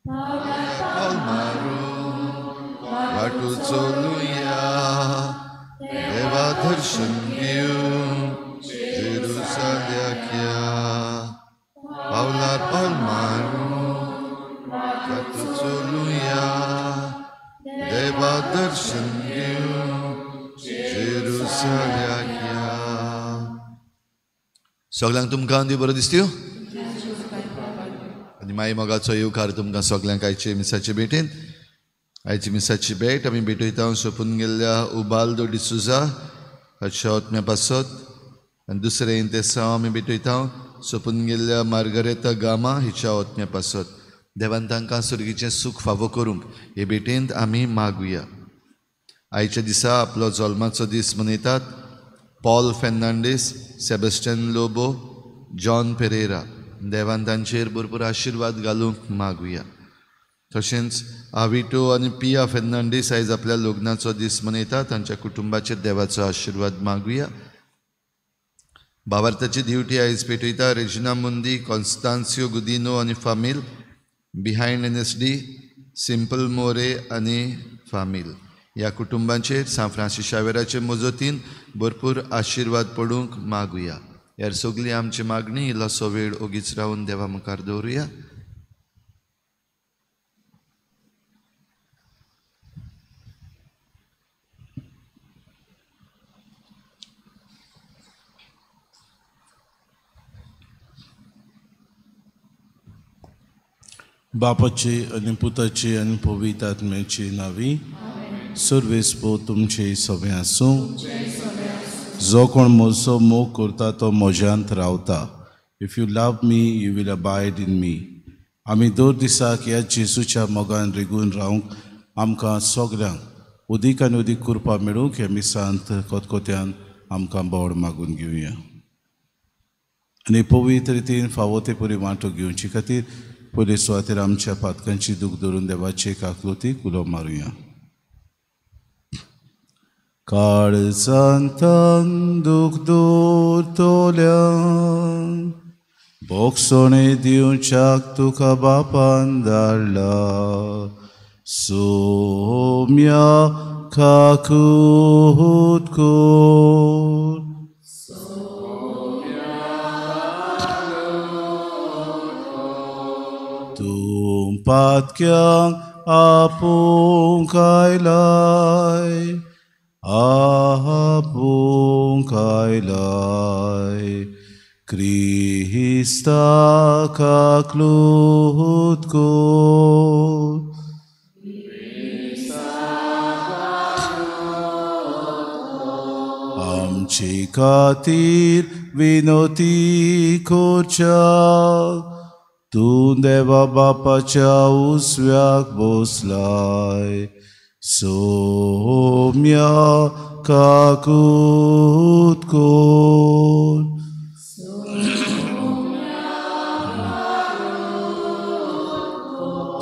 पावल मारून वाटू चलुया, देवा दर्शन घेवन जेरुसलेमाक या. पावलार पावल मारून वाटू चलुया, देवा दर्शन घेवन जेरुसलेमाक या. सगळ्यांक तुमकां देव बरो दिसत्यो आनी माई मोगाचो येवकार तुमकां सगळ्यांक आयचे मिसाचे भेटेन. आयची मिसाची भेट आमी भेटयता सोंपून गेल्ल्या उबाल्दो डिसुजा हाच्या आत्म्या पासत आनी दुसरें इंतेसांव आमी भेटयता सोंपून गेल्ल्या मार्गरेता गामा हिच्या आत्म्या पासत. देवान तांकां सुर्गीचें सूख फावो करूंक हे भेटेंत आमी मागुया. आयच्या दिसा आपलो जल्माचो दीस मनयतात Paul Fernandes, Sebastian Lobo, John Pereira. देवान तांचेर भरपूर आशिर्वाद घालूंक मागुया. तशेंच आविटो आनी पिया फेर्नांडीस आयज आपल्या लग्नाचो दीस मनयता. तांच्या कुटुंबाचेर देवाचो आशिर्वाद मागुया. भावार्थाची दिवटी आयज पेटयता रेजिना मुंदी, कॉन्स्तान्सियो गुदिनो आनी फामील, बिहायंड NSD, simple More आनी फामील. ह्या कुटुंबांचेर सांत फ्रांसीस शावेराचे मजतीन भरपूर आशिर्वाद पडूंक मागुया. ह्या सगळी आमची मागणी इल्लोसो वेळ ओगीच रावन देवा मुखार दवरुया. बापाची आनी पुताची आनी पवित्र आत्म्याची नावी. सर्वेस्पो तुमचे सगळें आसूं. जो कोण म्हजो मोग करता तो म्हज्यांत रावता. If you love me you will abide in me. आमी दर दिसाक ह्या जेजूच्या मोगान रिगून रावंक आमकां सगळ्यांक उदीक आनी उदीक कृपा मेळूंक ह्या मिसांत कोतकोत्यान आमकां बोड मागून घेवया आनी पवित्र रितीन फावो ते परी वांटो घेवचे खातीर पयले सुवातेर आमच्या पातकांची दूख धरून देवाचे काकलुतीक उलो मारुया. काळजांतान दूख दवरतल्या भोगसणे दिवच्याक तुका बापान धाडला. सोम्या काकूत कर, तूं पातक्यांक आपोवंक आयलाय, आपोवंक आयलाय. क्रिस्ता काकलूत कर, आमचे खातीर विनोती करच्याक तूं देवा बापाच्या उजव्याक बसलाय. सोम्या काकूत कर,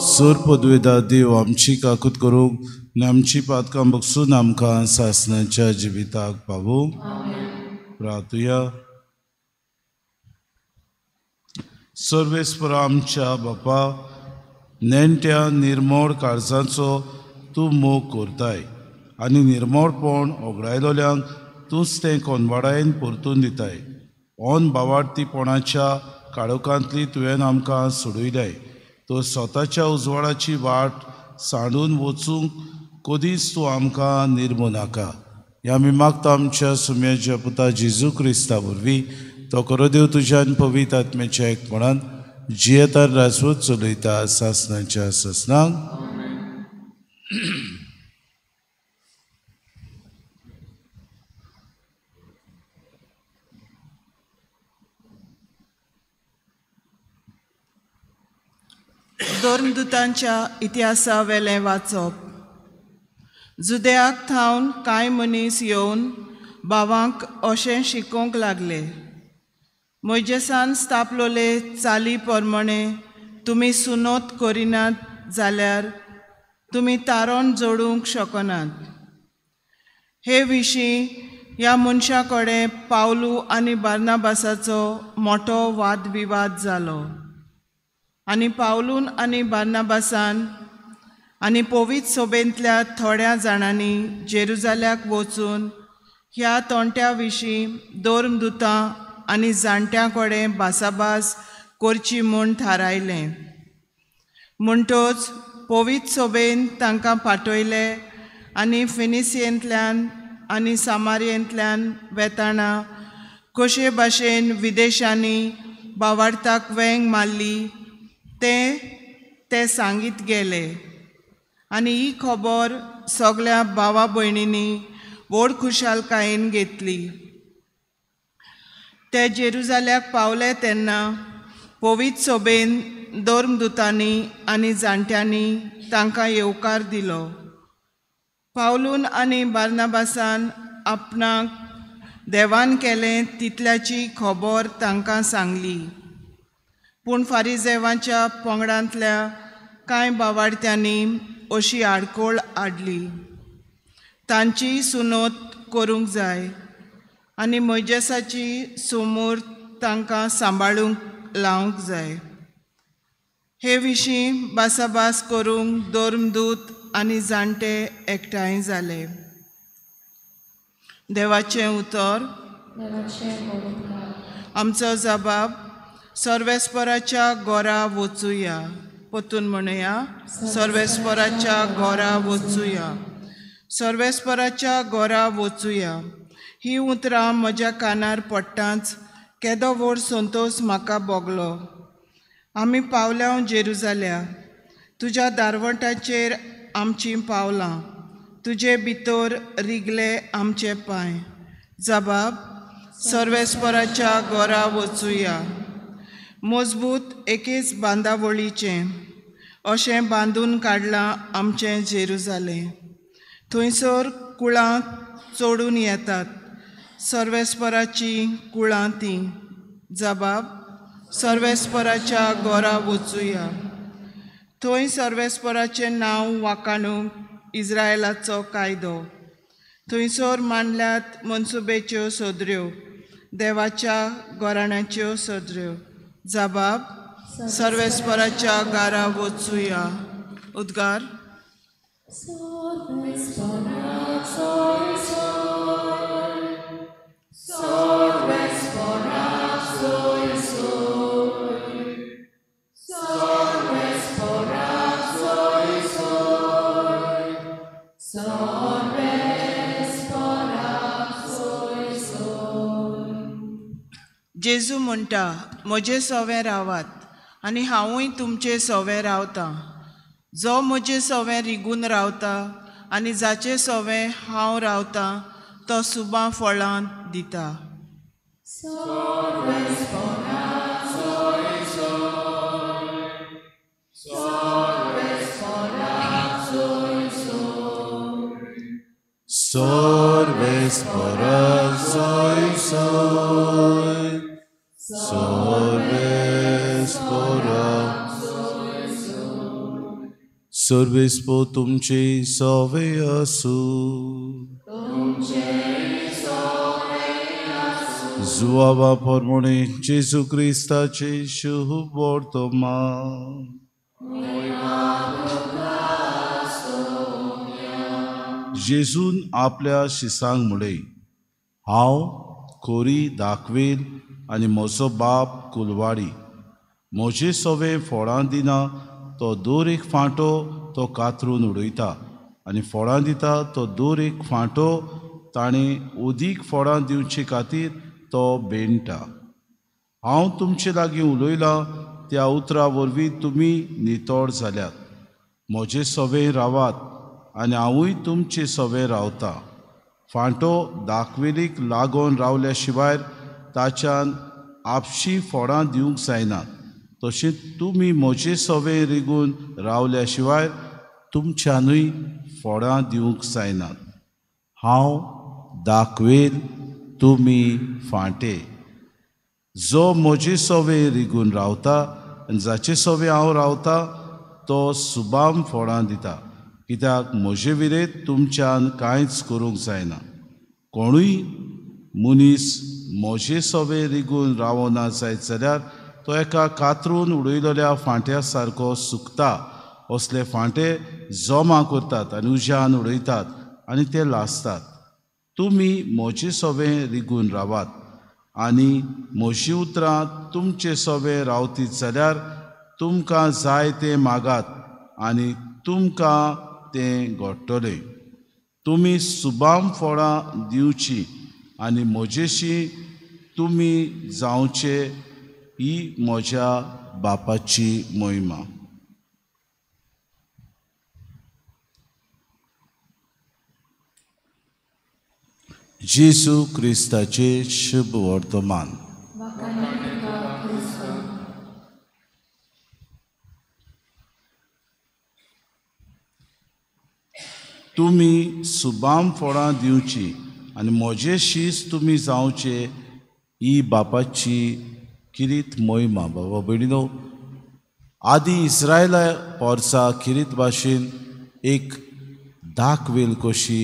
सोर पदवेदा देव आमची काकूत करूंक आनी आमची पातकां बगसून आमकां सासणाच्या जिविताक पावूंक. प्रार्थुया. सर्वेस्पर आमच्या बापा, नेणट्या निर्मोड काळजांचो तूं मोग करताय आनी निर्मोडपण ओगडायलोल्यांक तूंच तें कोनवाडायेन परतून दिताय. ऑन बावाडतीपणाच्या काळोखांतली तुवें आमकां सोडयल्याय. तो स्वताच्या उजवाडाची वाट सांडून वचूंक कदीच तूं आमकां निर्मू नाका. ह्या आमी मागता आमच्या सुम्याच्या पुता जेजू क्रिस्ता वरवीं. तो करो देव तुज्यान पवित्र आत्म्याच्या एकपणान जियेतान राजवत चलयता सासणाच्या सासणाक. धर्मदूतांच्या इतिहासावेलें वाचप. जुदेयाक थावन कांय मनीस येवन भावांक अशें शिकोवंक लागले, मोयजेसान स्थापलोले चाली प्रमाणे तुमी सुनोत करिनात जाल्यार तुमी तारण जोडूंक शकनात. हे विशीं ह्या मनशा कडेन पावलू आनी बार्नाबासाचो मोठो वादविवाद जालो. आनी पावलून आनी बार्नाबासान आनी पवित्र सभेंतल्या थोड्या जाणांनी जेरुजाल्याक वचून ह्या तोंट्या विशीं धर्मदुतां आनी जाणट्यां कडेन भासाभास करची म्हूण थारायलें. म्हणटच पवित्र सभेन तांकां पाठयले आनी फिनिसियेंतल्यान आनी सामारियेंतल्यान वेताना कशे भाशेन विदेशांनी बावार्थाक वेंग मारली तें ते सांगीत गेले. आनी ही खबर सगळ्या भावा भयणींनी व्हड खुशालकायेन घेतली. ते जेरुजाल्याक पावले तेन्ना पवित्र सभेन धर्मदुतांनी आनी जाणट्यांनी तांकां येवकार दिलो. पावलून आनी बार्नाबासान आपणाक देवान केलें तितल्याची खबर तांकां सांगली. पूण फारिजेवांच्या पंगडांतल्या कांय बावाडत्यांनी अशी आडखळ हाडली, तांची सुनोत करूंक जाय आनी मोयजेसाची सुमूर तांकां सांबाळूंक लावंक जाय. हे विशीं भासाभास करूंक धर्मदूत आनी जाणटे एकठांय जाले. देवाचें उतर. आमचो जबाब सर्वेस्पराच्या घरा वचुया. परतून म्हणुया, सर्वेस्पराच्या घरा वचुया, सर्वेस्पराच्या घरा वचुया. ही उतरां म्हज्या कानार पडटांच केदो व्हड संतोश म्हाका भोगलो. आमी पावल्या जेरुजाल्या, तुज्या दारवंटाचेर आमचीं पावलां, तुजे भितर रिगले आमचे पांय. जबाब सर्वेस्पराच्या घरा वचुया. मजबूत एकेच बांदावळीचें अशें बांदून काडलां आमचें जेरुजालें. थंयसर कुळां चडून येतात, सर्वेस्पराचीं कुळां तीं. जबाब सर्वेस्पराच्या घरा वचुया. थंय सर्वेस्पराचें नांव वाखाणूंक इस्रायलाचो कायदो. थंयसर मांडल्यात मनसुबेच्यो सदऱ्यो, देवाच्या घराण्याच्यो सदऱ्यो. जबाब सर्वेस्पराच्या घरा वचुया. उद्गार. जेजू म्हणटा, म्हजे सवें रावात आनी हांवूय तुमचे सवें रावतां. जो म्हजे सवें रिगून रावता आनी जाचे सवें हांव रावतां तो सुबां फळां दिता. सर्वेस्पो तुमचे सवे आसूं. जुआवा परमणे जेजू क्रिस्ताचे शुभ वर्तमान. जेजून आपल्या शिसांक म्हळें, हांव खोरी दाखवेल आनी म्हजो बाप कुलवाडी. म्हजे सवे फळां दिना तो दर एक फांटो तो कातरून उडयता आनी फळां दिता तो दर एक फांटो ताणें अदीक फळां दिवचे खातीर तो बेणटा. हांव तुमचे लागीं उलयलां त्या उतरां वरवीं तुमी नितळ जाल्यात. म्हजे सवे रावात आनी हांवूय तुमचे सवे रावतां. फांटो दाखवेलीक लागून रावल्या शिवाय ताच्यान आपशी फळां दिवंक जायनात. तशें तुमी म्हजे सवे रिगून रावल्या शिवाय तुमच्यानूय फळां दिवंक जायनात. हांव दाखवेल, तुमी फांटे. जो म्हजे सवे रिगून रावता आनी जाचे सवे हांव रावता तो सुबाम फळां दिता, कित्याक म्हजे विरेत तुमच्यान कांयच करूंक जायना. कोणूय मनीस म्हजे सवे रिगून रावना जायत जाल्यार तो एका कातरून उडयलेल्या फांट्या सारको सुकता। असले फांटे जमा करतात आनी उज्यान उडयतात आनी ते लासतात। तुमी म्हजे सोबें रिगून रावात आनी म्हजी उतरां तुमचे सोबें रावतीत जाल्यार तुमकां जाय तें मागात आनी तुमकां तें घडटलें। तुमी सुबाम फळां दिवची आनी म्हजेशी तुमी जावचे, ही म्हज्या बापाची महिमा। जेजू क्रिस्ताचे शुभ वर्तमान। तुमी सुबाम फळां दिवची आनी म्हजे शीस तुमी जावचे, ही बापाची किरीत महिमा। बाबा भयणीनो, आदी इस्रायला पोरसा किरीत भाशेन एक दाखवेल कशी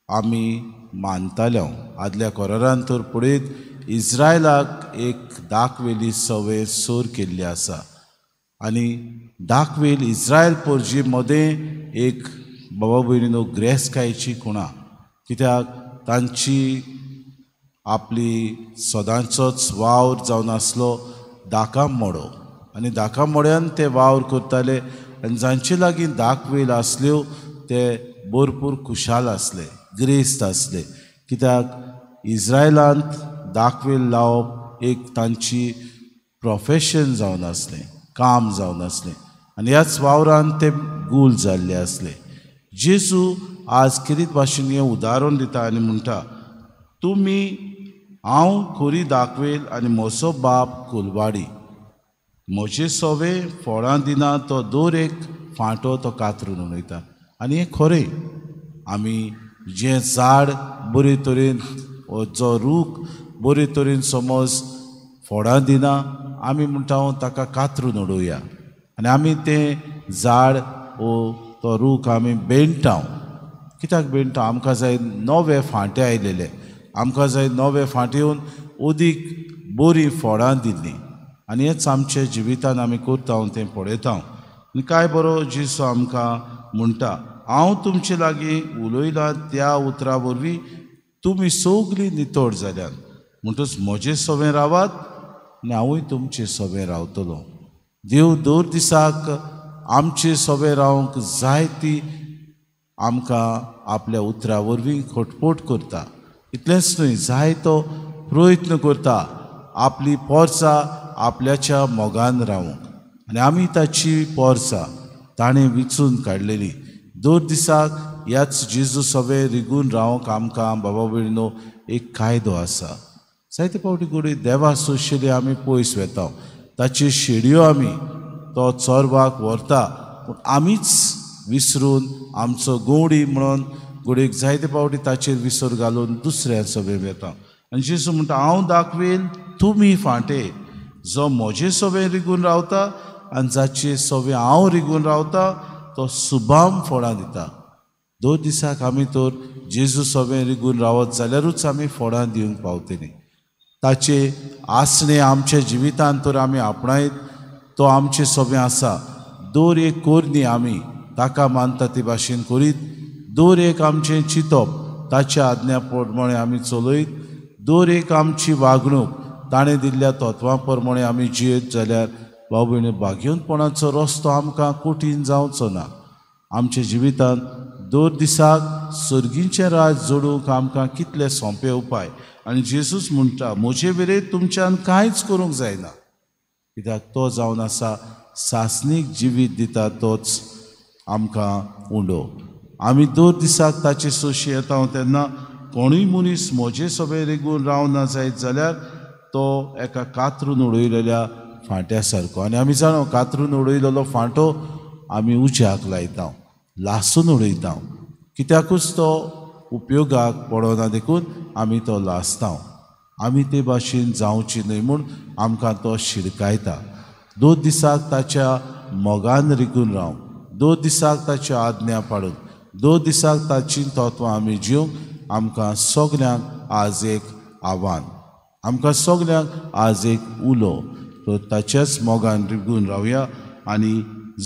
आमी मानताले। आदल्या कोरारान तर पळयत इस्रायलाक एक दाखवेली संवय सोर केल्ली आसा आनी दाखवेल इस्रायल पोरजी मदें एक बाबा भयणीनो ग्रेसकायेची खुणा, कित्याक तांची आपली सदांचोच वावर जावन आसलो दाका मोडो आनी दाका मोड्यान ते वावर करताले आनी जांचे लागीं दाखवेल आसल्यो ते भरपूर खुशाल आसले, ग्रेस्त आसले, कित्याक इस्रायलांत दाखवेल लावप एक तांची प्रोफेशन जावन आसलें, काम जावन आसलें आनी ह्याच वावरान ते गूल जाल्ले आसले। जेजू आज किरीत भाशेन हें उदाहरण दिता आनी म्हणटा, तुमी हांव खोरी दाखवेल आनी म्हजो बाप कुलवाडी, म्हजे सोवे फळां दिना तो दर एक फांटो तो कातरून उडयता। आनी हें खरें, आमी जें झाड बरे तरेन जो रूख बरे तरेन समज फळां दिना आमी म्हणटा ताका कातरून उडोवया आनी आमी तें झाड वो तो रूख आमी बेणटा। कित्याक बेणटा? आमकां जाय नवे फांटे आयलेले, आमकां जाय नवे फांटे येवन अदीक बरीं फळां दिल्लीं आनी हेंच आमच्या जिवितान आमी करता तें पळयता। आनी काय बरो जेजू आमकां म्हणटा, हांव तुमचे लागीं उलयलां त्या उतरा वरवीं तुमी सगळीं नितळ जाल्यात, म्हणटच म्हजे सोबें रावात आनी हांवूय तुमचे सोबें रावतलो। देव दर दिसाक आमचे सोबें रावंक जाय ती आमकां आपल्या उतरा वरवीं खटपट करता। इतलेंच न्हय, जाय तो प्रयत्न करता आपली पोरसां आपल्याच्या मोगान रावंक आनी आमी ताची पोरसां ताणें विचून काडलेली। दर दिसाक ह्याच जेजू सोबें रिगून रावंक आमकां बाबा भयणीनो एक कायदो आसा। जायते फावटी घडये देवा सोशेली आमी पयस वेता, ताच्यो शेडयो आमी तो चोरवाक व्हरता, पूण आमीच विसरून आमचो गोवडी म्हणून घडयेक जायते फावटी ताचेर विसर घालून दुसऱ्या सोबें वेता। आनी जेजू म्हणटा, हांव दाखवेल तुमी फांटे, जो म्हजे सोबें रिगून रावता आनी जाचे सोबें हांव रिगून रावता तो सुबाम फळां दिता। दर दिसाक आमी तर जेजू सोबें रिगून रावत जाल्यारूच आमी फळां दिवंक पावतलीं। ताचे आसणे आमच्या जिवितांत तर आमी आपणायत तो आमचे सोबें आसा। दर एक कोरनी आमी ताका मानता ते भाशेन करीत, दर एक आमचें चिंतप ताच्या आज्ञा प्रमाणे आमी चलयत, दर एक आमची वागणूक ताणें दिल्ल्या तत्वां प्रमाणे आमी जियेत जाल्यार भाव भयणी भाग्यवंतपणाचो रस्तो आमकां कठीण जावचो ना। आमच्या जिवितांत दर दिसाक सर्गीचें राज जोडूंक आमकां कितले सोंपे उपाय। आनी जेजूच म्हणटा, म्हजे वेरेर तुमच्यान कांयच करूंक जायना, कित्याक तो जावन आसा सासणीक जिवीत दिता तोच आमकां उंडो। आमी दर दिसाक ताचे सोशी येता तेन्ना कोणूय मनीस म्हजे सोबें रिगून रावना जायत जाल्यार तो एका कातरून उडयलेल्या फांट्या सारको। आनी आमी जाणा कातरून उडयलेलो फांटो आमी उज्याक लायता, लासून उडयता, कित्याकूच तो उपयोगाक पडना देखून आमी तो लासता। आमी ते भाशेन जावची न्हय म्हूण आमकां तो शिरकायता। दर दिसाक ताच्या मोगान रिगून राव, दर दिसाक ताच्यो आज्ञा पाळून, दर दिसाक ताची तत्वां आमी जिवंक आमकां सगल्यांक आज एक आव्हान, आमकां सगल्यांक आज एक उलो। तर ताच्याच मोगान रिगून रावया आनी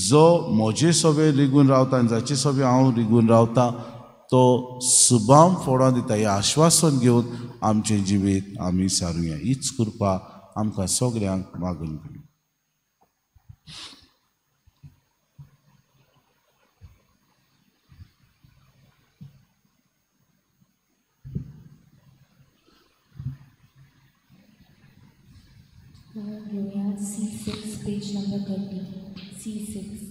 जो म्हजे सोबे रिगून रावता आनी जाचे सोबे हांव रिगून रावता तो सुबाम फोडां दिता हें आश्वासन घेवन आमचें जिवीत आमी सारुया. हीच कृपा आमकां सगल्यांक मागून घेवया. C6, page number 30. C6.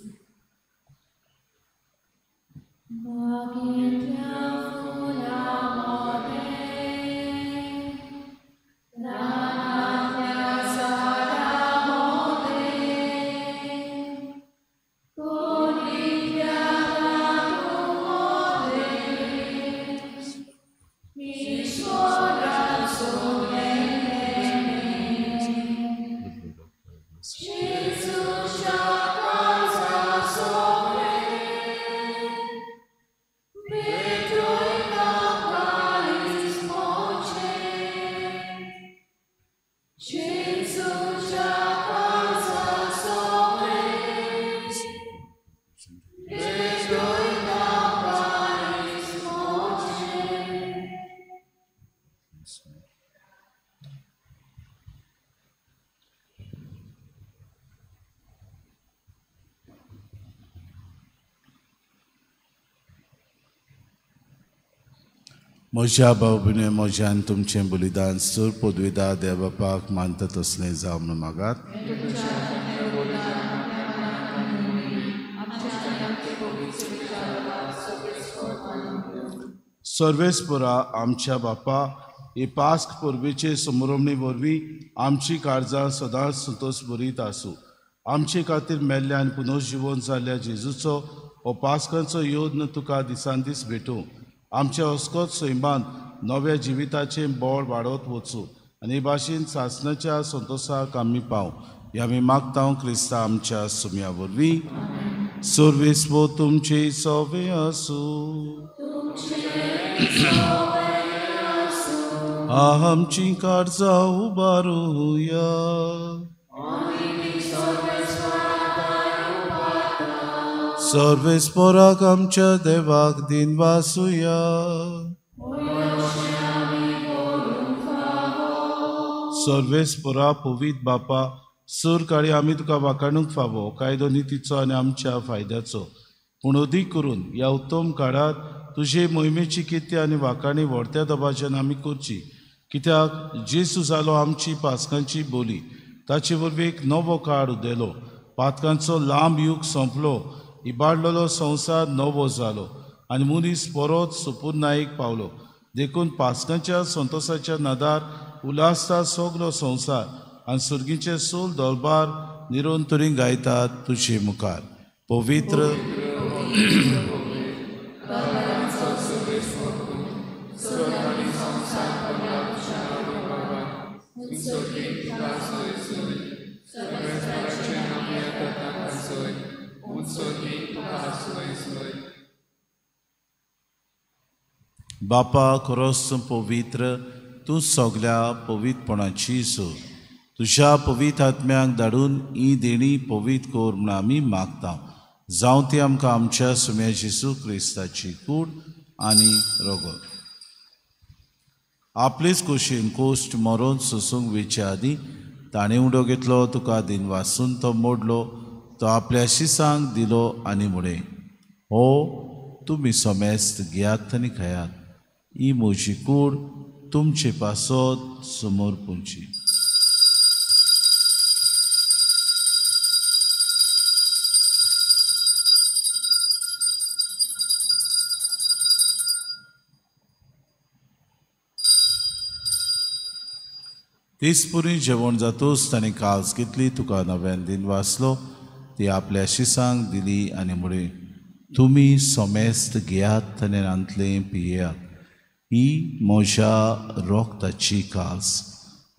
म्हज्या भाव भयणी म्हज्यान तुमचें बलिदान सूर पदवीदा देवबापाक मानता तसलें जावं म्हणून मागात. सर्वेस्परा आमच्या बापा हे पास्क परबेचे समरोमणी वरवीं आमची काळजां सदांच संतोश भरीत आसूं. आमचे खातीर मेल्ल्या आनी पुनर्जिवन जाल्ल्या जेजूचो हो पास्कांचो योद्न तुका दिसान दीस भेटूं. आमच्या अस्कोत सैमान नव्या जिविताचें बळ वाडत वचूं आनी हे भाशेन सासणाच्या संतोसाक आमी पावं. हे आमी मागता क्रिस्ता आमच्या सुम्या वरवीं. सर्वेस्पो तुमचे सोवे आसूं. आमची काळजां उबारुया. सर्वेस्पराक आमच्या देवाक दिनवासुया. सर्वेस्परा पवित्र बापा सूर काळी आमी तुका वाखाणूंक फावो कायदो नितीचो आनी आमच्या फायद्याचो. पूण अदीक करून ह्या उत्तम काळांत तुजे मोहिमेची कित्य आनी वाखाणी व्हडत्या दबाज्यान आमी करची. कित्याक जेजू जालो आमची पास्कांची बोली. ताचे वरवीं एक नवो काळ उदेलो. पातकांचो लांब यूग सोंपलो. इबाडलेलो संवसार नवो जालो आनी मनीस परत सुपुर्नायेक पावलो. देखून पास्कांच्या संतोसाच्या नादार उल्हासता सगलो संवसार आनी सुर्गीचे सोल दरबार निरंतरी गायतात तुजे मुखार. पवित्र बापा खरोच पवित्र तूं सगल्या पवित्रपणाची सोर. तुज्या पवित्र आत्म्याक धाडून ही देणी पवित्र कर म्हूण आमी मागता. जावं ती आमकां आमच्या सुम्या जेजू क्रिस्ताची कूड आनी रगत. आपलेच कुशीन कोश्ट मरोन सोसूंक वेचे आदीं ताणें उडो घेतलो, तुका दिनवासून तो मोडलो, तो आपल्या शिसांक दिलो आनी म्हळें, हो तुमी समेस्त घेयात आनी खायात. ही म्हजी कूड तुमचे पासत समोर पुंची. तीच पुरी जेवण जातूच ताणें काल्स घेतली, तुका नव्यान दिन वाचलो, ती आपल्या शिसांक दिली आनी म्हळें, तुमी समेस्त घेयात आनी रांदलें पियेयात. ही म्हज्या रोगताची कास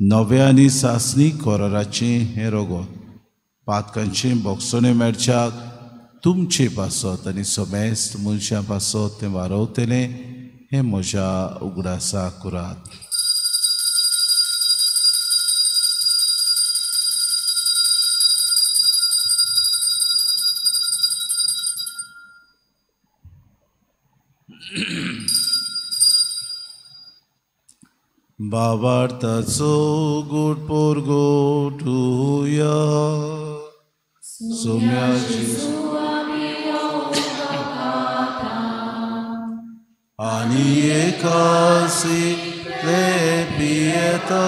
नव्या आनी सासणी कोराराचें हें रगत. पातकांचें बोगसणें मेळच्याक तुमचे पासत आनी समेस्त मनशां पासत तें वारवतलें हें म्हज्या उगडासा करात. बाबार्थाचो गोड पोरगोटुया सोम्याची आनी एकासी ले पियेता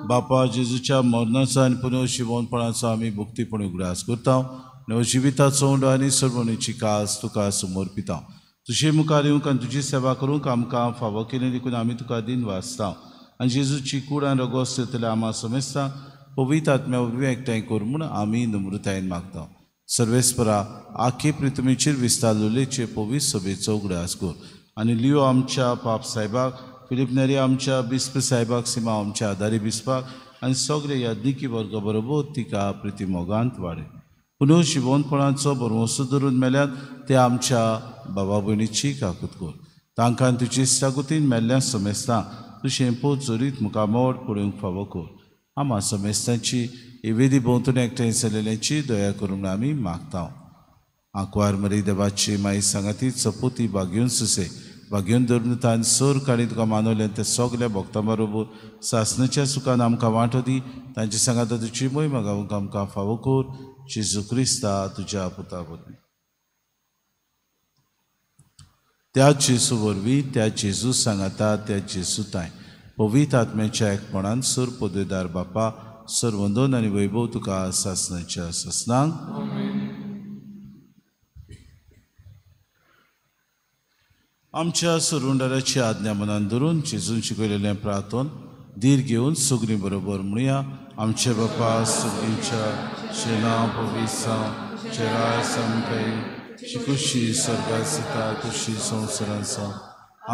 बापा जेजूच्या मरणाचो आनी पुनर्जिवनपणाचो आमी भक्तीपणी उगडास करता. नवजिविताचो उंडो आनी सर्वणीची कास तुका समर्पिता. तुजे मुखार येवंक आनी तुजी सेवा करूंक आमकां फावो केली देखून आमी तुका दिन वाचता. आनी जेजूची कूड आनी रगोस दितले आमा समेस्ता पवित्र आत्म्या वरवीं एकठांय कर म्हूण आमी नम्रतायेन मागता. सर्वेस्परा आखे प्रितुमेचेर विस्तारलेचे पवित्र सभेचो उगडास कर आनी लियो आमच्या पाप साहेबाक, फिलीप नेरी आमच्या बिस्प साहेबाक, सिमा आमच्या आदारी बिस्पाक आनी सगळे याज्ञिकी वर्ग बरोबर तिका प्रितीमोगांत वाडय. पुनर्जिवनपणाचो भरवंसो धरून मेल्यात ते आमच्या बाबा भयणीची काकूत कर. तांकां तुजी सागुतीन मेल्ल्या समेस्तां तुजें पोत जोरीत मुखामोड पळोवंक फावो कर. आमा समेस्तांची वेदी भोंवतणी एकठांय जाल्ल्यांची दया करूंक आमी मागता. आंकवार मरी देवाची माई सांगाती चपोती बागेवन सुसे बागेवन धरून तान सोर काणी तुका मानवलें ते सगल्या भक्तां बरोबर सासणाच्या सुखान आमकां वांटो दी. तांचे सांगाता तुजी मोहिमा गावंक आमकां फावो कर. जेजू क्रिस्ता तुज्या पुता वरवीं. त्या जेजू वरवीं, त्या जेजू सांगाता, त्या जेजू ताय पवित्र आत्म्याच्या एकपणान सूर पदवेदार बापा सर्वंदन आनी वैभव तुका सासणाच्या सासणांक. आमच्या सुरुंडाराची आज्ञा मनान धरून जेजून शिकयलेलें प्रार्थन धीर घेवन सगळीं बरोबर म्हणया. आमचे बापा सुगीच्या शेना पविसा चेराय सामकाय शिकुशी स्वर्गात सीता तुशी संवसारांचा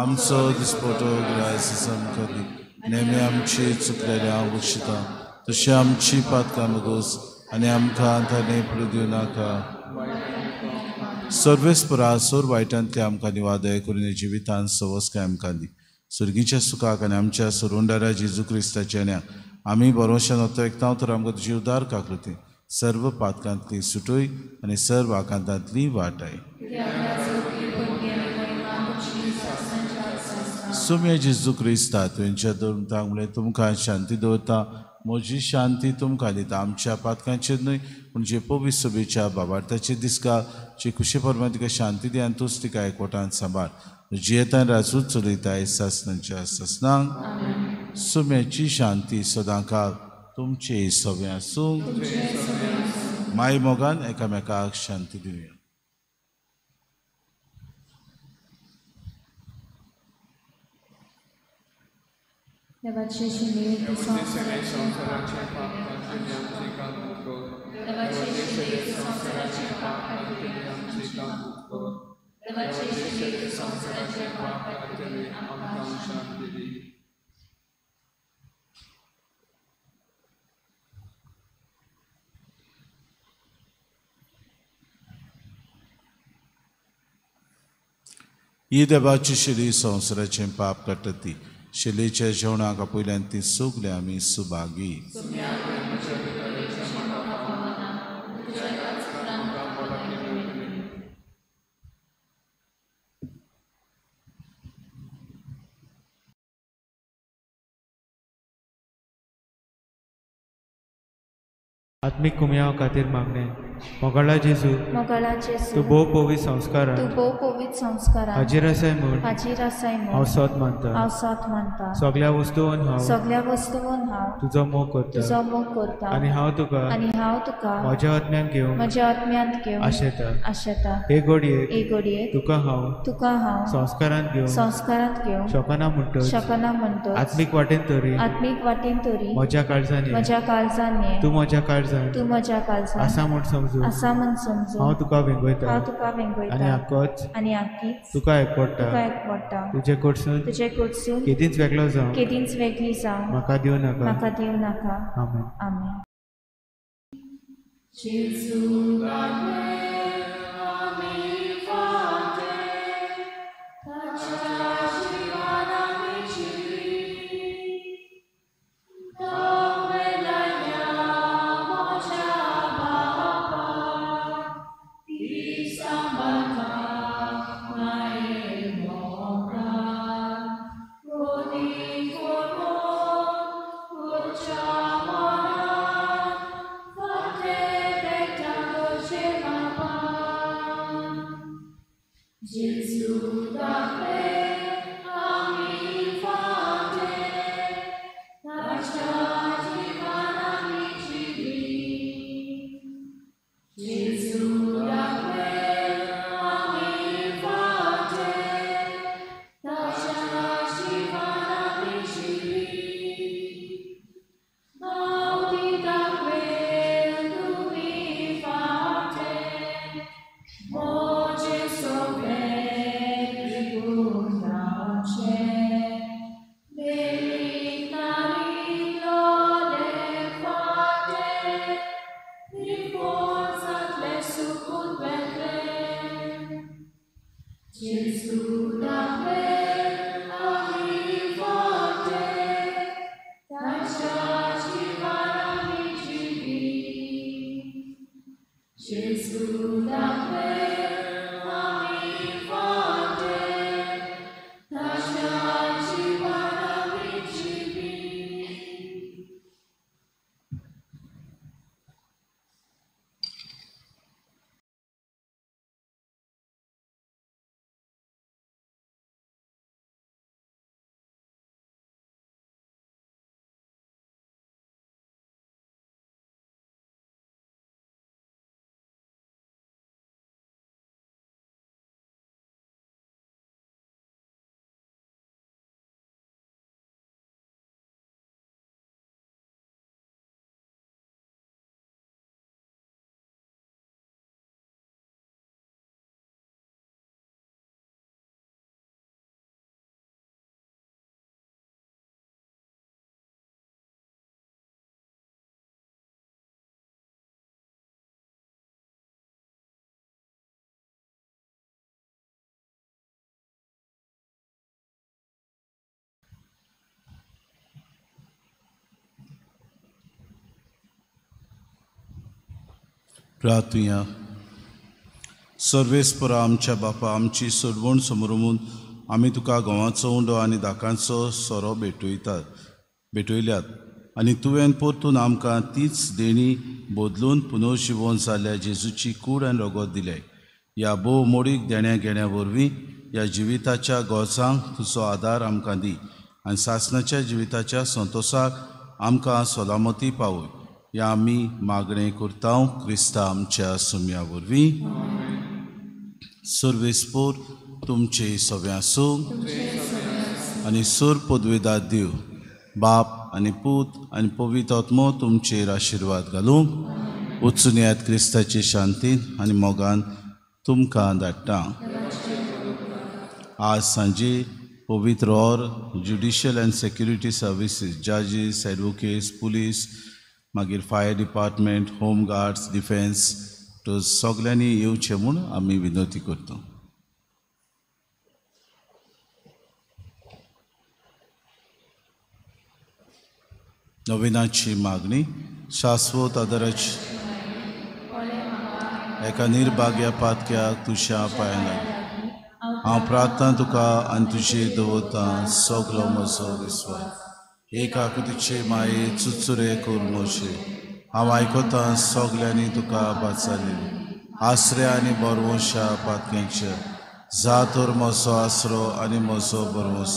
आमचो दिसपटो गिरायस सामकां नेमे आमची चुकलेल्या बक्षिता तशी आमची पातकां मगोस आनी आमकां ताणें पडू दिवं नाका. सर्वेस्परा सोर वायटांतले आमकां निवादय करून जिवितान सवस्काय आमकां दी. सर्गीच्या सुखाक आनी आमच्या सरुंडारा जेजू क्रिस्ताच्या न्याक आमी भरोशान वता एकतांव तर आमकां तुजी उदार काकृती सर्व पातकांतली सुटय आनी सर्व आकांतांतली वाटाय. सुम्या जेजू क्रिस्ता तुमच्या धर्मतांक म्हणलें तुमकां शांती दवरता, म्हजी शांती तुमकां दिता. आमच्या पातकांचेर न्हय पूण जे पवित्र सभेच्या बाबार्थाचेर दिसका जे खुशे प्रमाण तिका शांती दी आनी तूच तिका एकवटान सांबाळ. जियेतान राजूच चलयताय सासणाच्या सासणांक. सुम्याची शांती सदांकाळ तुमचे सगळें आसूं. माय मोगान एकामेकाक शांती दिवया. देवाचे शिले संवसाराचे पाप काडटले आमचे काकूत कर. देवाचे शिले संवसाराचे पाप काडटले आमचे काकूत कर. देवाचे शिले संवसाराचे पाप काडटले आमकां शांती दी. ही देवाची शिली संवसाराचें पाप काडटा ती शिलेच्या जेवणाक आपयल्यान ती सगळीं आमी सुभागी. आत्मीक कुमयाव खातीर मागणें. मोगाळा जेजू, मोगाळा जेजू, तूं भोव पवित्र संस्कारान, तूं भोव पवित्र संस्कारान हाजीर आसाय म्हूण, हाजीर आसाय म्हूण हांव सोद मानता, हांव सोद मानता. सगळ्या वस्तून हांव, सगळ्या वस्तून हांव तुजो मोग करता, तुजो मोग करता. आनी हांव तुका, आनी हांव तुका म्हज्या आत्म्यांत घेवन, म्हज्या आत्म्यांत घेवन आशेता, आशेता. हे घडयेक, हे घडयेक तुका हांव, तुका हांव संस्कारांत घेवन, संस्कारांत घेवन शकना म्हणटच, शकना म्हणटच आत्मीक वाटेन तरी, आत्मीक वाटेन तरी म्हज्या काळजान, म्हज्या काळजान तूं म्हज्या काळजान, तूं म्हज्या काळजान आसा म्हूण समजून, आसा म्हूण समजून हांव तुका वेंगयता, हांव तुका वेंगयता. आनी आकोच, आनी आकीच तुका एकवडटा, तुका एकवडटा. तुजे कडसून, तुजे कडसून केदींच वेगळो जावं, केदींच वेगळी जावं म्हाका दिवं नाका, म्हाका दिवं नाका. आमेन. आमेन. प्रार्थुया. सर्वेस्परा आमच्या बापा, आमची सोडवण समरमून आमी तुका गंवाचो उंडो आनी दाकांचो सोरो भेटयल्यात आनी तुवें परतून आमकां तीच देणी बदलून पुनर्जिवन जाल्ल्या जेजूची कूड आनी रगत दिले. ह्या भोव मोडीक देण्या घेण्या वरवीं ह्या जिविताच्या गरजांक तुजो आदार आमकां दी आनी सासणाच्या जिविताच्या संतोसाक आमकां सलामती पावय. ह्या आमी मागणें करता क्रिस्ता आमच्या सुम्या वरवीं. सर्वेस्पोर तुमचे सगळें आसूं आनी सोर पदवेदार देव बाप आनी पूत आनी पवित्र आत्मो तुमचेर आशिर्वाद घालूंक. वचून येयात क्रिस्ताचे शांतीन आनी मोगान तुमकां धाडटा. आज सांजे पवित्र or judicial and security services, जजीस, advocates, police, मागीर fire department, home guards, defence, तो सगळ्यांनी येवचें म्हूण आमी विनंती करता. नविनाची मागणी. शाश्वत आदाराची एका निर्भाग्या पातक्याक तुज्या पांयां लागीं हांव प्रार्थना तुका आनी तुजेर दवरता सगलो म्हजो विस्वास. एक आकृतीचे माये चुचुरे कर म्हजे हांव आयकतां सगल्यांनी तुका बाचाली आसरे आनी बरवंशा पातक्यांचे जा तर म्हजो आसरो आनी म्हजो बरवंस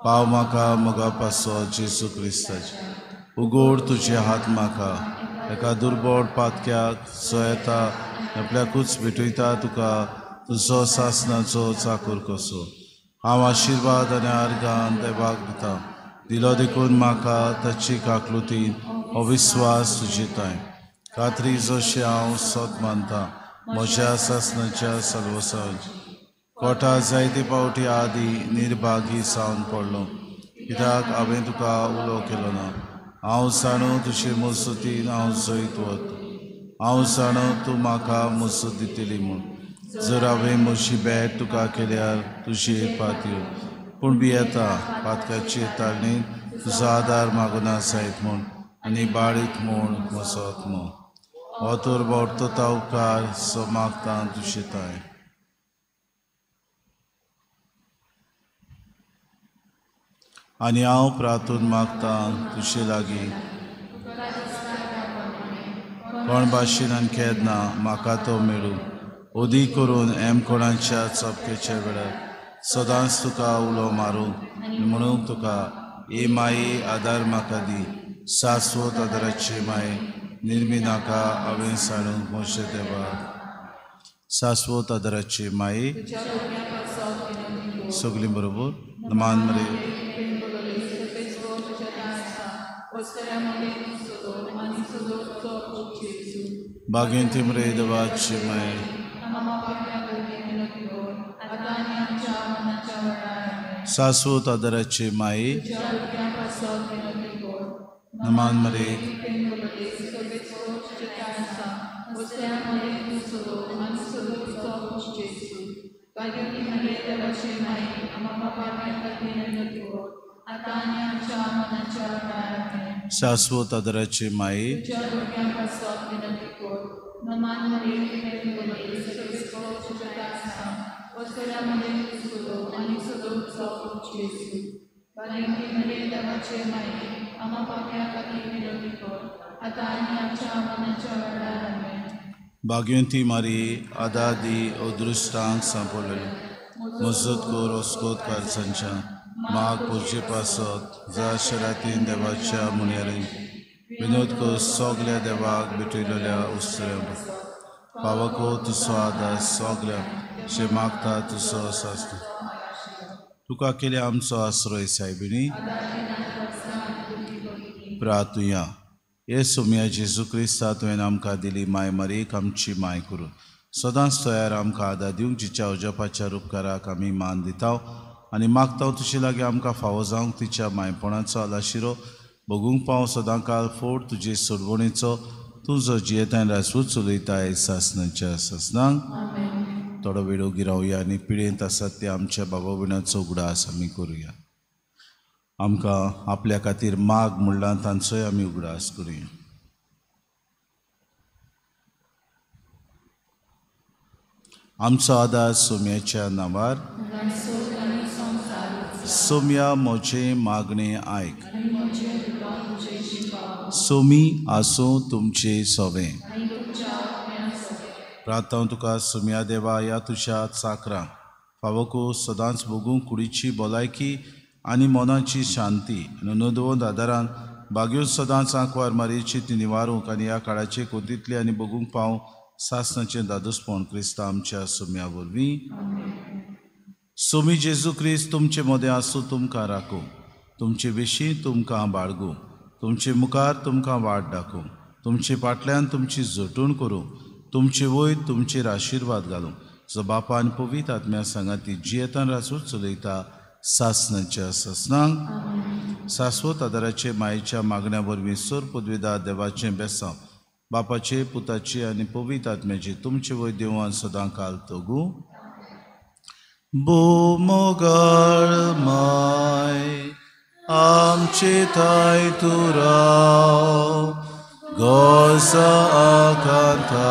पाव म्हाका मोगा पासो जेजू क्रिस्ताचे. उगोड तुजे हात म्हाका एका दुर्बळ पातक्याक जो येता आपल्याकूच भेटयता तुका तुजो सासणाचो चाकूर कसो. हांव आशिर्वाद आनी आर्गान देवाक दिता दिलो देखून म्हाका ताची काकलुतीन हो विस्वास तुजे ताय खात्री जशें हांव सत मानता म्हज्या सासणाच्या सलवसांत. कोटा जायते पावटी आदी निर्भागी जावन पडलो कित्याक हांवें तुका उलो केलो ना. हांव जाणो तुजे मजतीन हांव जैत वता. हांव जाणो तूं म्हाका मजत दितली म्हूण. जर हांवें म्हजी भेट तुका केल्यार तुजेर पातयो पूण भियेता पातकाचे ताळणेन तुजो आदार मागुना जायत म्हूण आनी बाळीत म्हूण म्हजो आत्मो हो तर बोडतो उपकार सो मागता तुजे ताय. आनी हांव प्रार्थून मागता तुजे लागीं कोण भाशेन आनी केन्ना म्हाका तो मेळूं. ओदी करून एम कोणाच्या चपकेच्या वेळार सदांच तुका उलो मारूंक म्हणूंक तुका ए माये आदार म्हाका दी. शाश्वत आदाराची माये निर्मी नाका हांवें सांडूंक म्हजे देवा. शाश्वत आदाराची माये सगळीं बरोबर मान मरे बागेंत मरे देवाची माये शाश्वत आदाराची माये नमान मरे शाश्वत आदाराची माये भाग्यवंती मारी आदादी अदृश्टांक सांपडले मजत कर ओस्कोत कारसांच्या माग पुजे पासत जा शरातीन देवाच्या मुनयारी विनोद कर सगल्या देवाक भेटयलेल्या उत्सव पावको तुसो आदार सगल्या शे मागता तुसो आसता तुका केले आमचो आश्रय सायबिणी प्रातुया. हे सोम्या जेजू क्रिस्ता तुवें आमकां दिली माय मारीक आमची माय करून सदांच तयार आमकां आदार दिवंक जिच्या अजपाच्या उपकाराक आमी मान दिता आनी मागता तुजे लागीं आमकां फावो जावंक तिच्या मायपणाचो आलाशिरो भोगूंक पाव सदां काल फोड तुजे सोडवणेचो तूं जो जियेताय राजपूत चलयताय सासनाच्या सासनांक. थोडो वेळ ओगी रावया आनी पिळेंत आसात ते आमच्या बाबा भयणाचो उगडास आमी करुया. आमकां आपल्या खातीर माग म्हणलां तांचोय आमी उगडास करुया. आमचो आदार सोम्याच्या नांवार. सोम्या म्हजें मागणें आयक. सोमी आसूं तुमचें सोवें. प्रार्थना तुका सोम्या देवा ह्या तुज्या चाकरां फावो सदांच भोगूंक कुडीची भलायकी आनी मनाची शांती नोंदवंत आदारान बागेवन सदांच आंकवार मारयेची ती निवारूंक आनी ह्या काळाचे कोंतीतली आनी भोगूंक पावूंक सासनाचें दादोसपण क्रिस्ता आमच्या सोम्या वरवीं. सोमी जेजू क्रिस्त तुमचे मदें आसूं तुमकां राखूं तुमचे विशीं तुमकां बाळगूं तुमचे मुखार तुमकां वाट दाखोवं तुमचे फाटल्यान तुमची जटूण करूं तुमचे वयर तुमचेर आशिर्वाद घालूं जो बापा आनी पवित्र आत्म्या सांगाती जियेतान राजूच चलयता सासनाच्या सासनांक. शाश्वत आदाराचे मायेच्या मागण्या वरवीं सोर पदवीदार देवाचें बेसांव बापाचे पुताचे आनी पवित्र आत्म्याचे तुमचे वयर देवान सदां काल तगू. बोमोगाळ माय आमचे थाय तूं राव गोसा आकांता